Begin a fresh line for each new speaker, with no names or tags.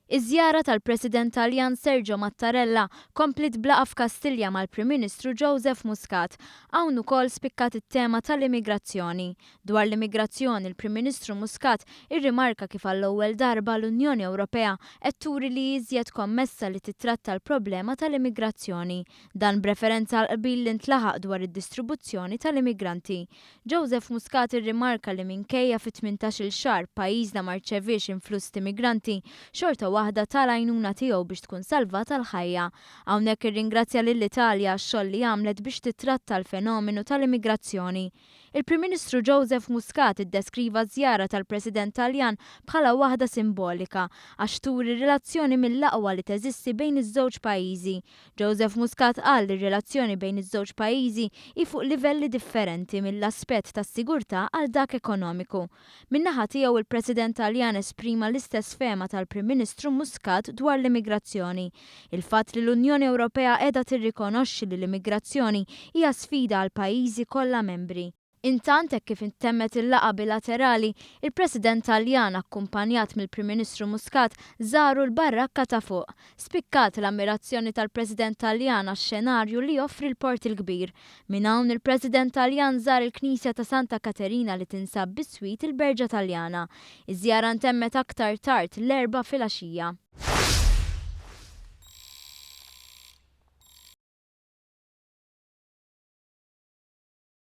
Iż-żjara tal-President Taljan Sergio Mattarella kompliet b'laqgħa f'Kastilja mal-Prim Ministru Joseph Muscat. Hawn ukoll spikkat it-tema tal-immigrazzjoni. Dwar l-immigrazzjoni, il-Prim Ministru Muscat irrimarka kif għall-ewwel darba l-Unjoni Ewropea qed turi li hi iżjed kommessa li tittratta l-problema tal-immigrazzjoni. Dan b'referenza għall-qbil li ntlaħaq dwar id-distribuzzjoni tal-immigranti. Joseph Muscat irrimarka li minkejja fi 18-il xahar pajjiżna ma rċeviex influss t'immigranti, xorta waħda ta l-għajnuna tiegħu biex tkun salvata l-ħajja. Hawnhekk irringrazzja lill-Italja għax-xogħol li għamlet biex tittratta l-fenomenu tal-immigrazzjoni. Il-Prim Ministru Joseph Muscat iddeskriva ż-żjara tal-President Taljan bħala waħda simbolika għax turi r-relazzjoni mill-aqwa li teżisti bejn iż-żewġ pajjiżi. Joseph Muscat qal li r-relazzjoni bejn iż-żewġ pajjiżi hi fuq livelli differenti mill-aspett tas-sigurtà għal dak ekonomiku. Min-naħa tiegħu il-President Taljan esprima l-istess fehma tal-Prim Ministru Muscat dwar l-immigrazzjoni. Il-fatt li l-Unjoni Ewropea qiegħda tirrikonoxxi li l-immigrazzjoni hija sfida għall-pajjiżi kollha membri. Intant, hekk kif intemmet il-laqgħa bilaterali, il-President Taljan akkumpanjat mill-Prim Ministru Muscat żaru l-Barrakka ta' Fuq. Spikkat l-ammirazzjoni tal-President Taljan għax-xenarju li joffri l-Port il-Kbir. Minn hawn il-President Taljan żar il-Knisja ta' Santa Katerina li tinsab biswit il-Berġa Taljana. Iż-żjara ntemmet aktar tard l-Erbgħa filgħaxija.